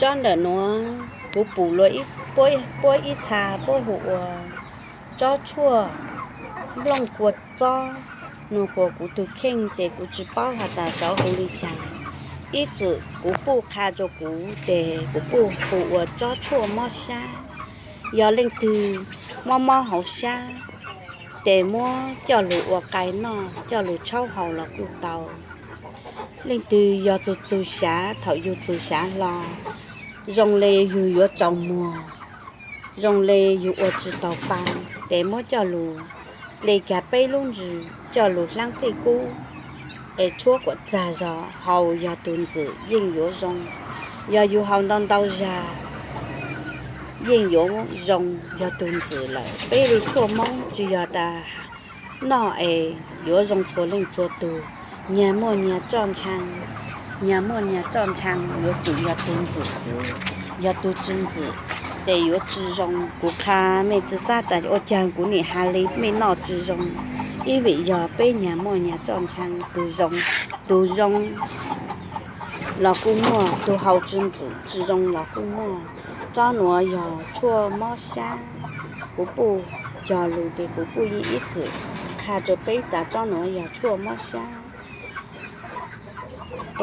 Tsob ntawm nuav kuv pum luag puab ib txha puab hu ua tsob tshuaj nplooj kua txob. Nua kuas kuv tug kheej tes kuv tsi paub has tas xyov hu li cas. Ib txwm kuv puj qha rua kuv tes kuv puj hu ua tsob tshuaj mob sab. Yog leej twg mob mob hauv sab tes muab coj lug ua qai noj, coj lug tshaub haus los kuj tau. Leej twg yog txug txug xyav, thaum yug txug xyav hlo, zoo le yug yuav tsaus muag, zoo le yug ua tsi tau pa, tes muab coj lug dle kag peb lub ntsws coj lug hlaab dlej kub, es tshuab kuam txag zog haus yog tug ntxwm yeej yuav zoo. Yog yug haus ntau ntau zag yeej yuav zoo yog tug ntxwm lawm. Peb lug tshuaj Moob tsi yog tas noj es yuav zoo txhua leej txhua tug. Nyag muaj nyag roj ntshaa, nyag muaj nyag roj ntshaa yuav tsum yog tug ntxwm xwb, yog tug tsi ntxwm tes yuav tsi zoo. Kuv qha mej tsi xav tas ua caag kuv nim has le mej noj tsi zoo, ib vim yog peb nyag muaj nyag roj ntshaa, tug zoo, tug zoo los kuj muaj, tug haus tsi ntxwm tsi zoo los kuj muaj. Tsob nuav yog tshuaj mob sab, kuv puj cog lug tes kuv puj yeej ib txwm qha rua peb tas tsob nuav yog tshuaj mob sab.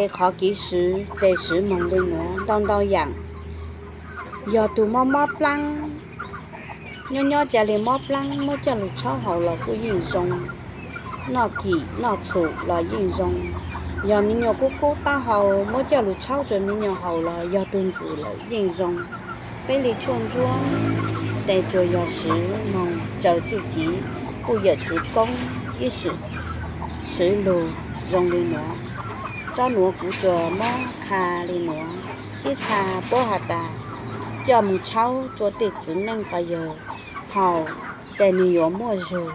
Es qhov kev swv tes swv moog le nuav ntau ntau yaam. Yog tug mob mob plaab, nyob nyob ca le mob plaab muab coj lug tshaub haus los kuj yeej zoo. Noj kim noj txhum los yeej zoo. Yog me nyuam kub kub taub hau muab coj lug tshaub rua me nyuam haus los yog tug ntxwm lawm yeej zoo. Peb le tshuaj ntsuab tes tsuas yog swv moog tsaws txuj kev puj yawm txwv koob ib sim swv lug zoo le nuav. Tsob nuav kuv tsuas muab qha le nuav. Ib txha puab has tas coj moog tshaub rua tej txiv neej quas yawg haus tes nwg yuav muaj zug.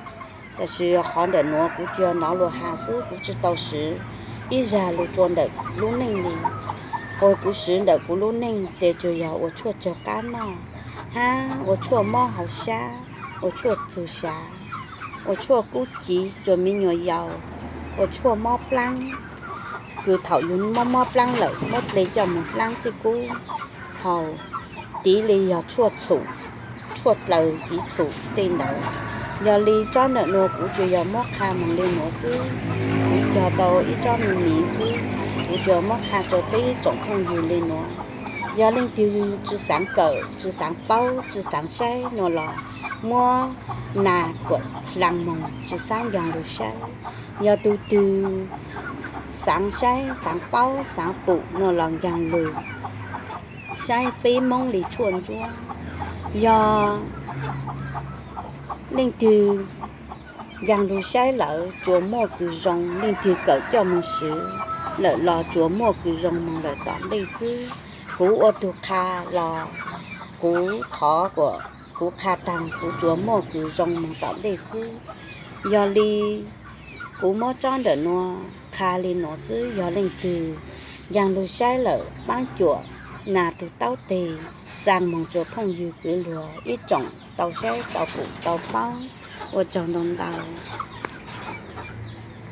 Tab sis qhov ntawm nuav kuv tsuas hnov luag has xwb, kuv tsi tau swv ib zag lug rua ntawm lub neej le. Ua kuv swv ntawm kuv lub neej tes tsuas yog ua tshuaj tsawg qab noj, hab ua tshuaj mob hauv sab, ua tshuaj txug xyav, ua tshuaj kub civ rua me nyuam yaus, ua tshuaj mob plaab. Kws thaum yug mob mob plaab lawm muab dle coj moog hlaab dlej kub haus, tiv le yog tshuaj txhum, tshuaj dlaws tiv txhum tej ntawd. Yog le tsob ntawm nuav kuv tsuas yog muab qha moog le nuav xwb. Kuv cog tau ib tsob me miv xwb, kuv tsuas muab qha rua peb tsoom phooj ywg le nuav. Yog leej twg tsi xaav kawm, tsi xaav paub, tsi xaav saib nua los muab nas kuam hlaa moog tsi xaav ncaag lug saib. Yog tug twg xaav saib, xaav paub, xaav pum nua los ncaag lug saib peb Moob le tshuaj ntsuab. Yog leej twg ncaag lug saib lawm tsuas muaj kws zoo, leej twg kawm coj moog swv lawm los tsuas muaj kws zoo moog lawm tom ntej xwb. Kuv ua tug qha los kuv thov kuas kuv qha taag kuv tsuas muaj kws zoo moog tom ntej xwb. Yog le kuv muab tsob ntawm nuav qha le nuav xwb, yog leej twg ncaag lug saib lawm paab cuam nas tug taub teg xa moog rua phooj ywg kwv luag ib tsoom tau saib tau pum tau paub. Ua tsaug ntau ntau.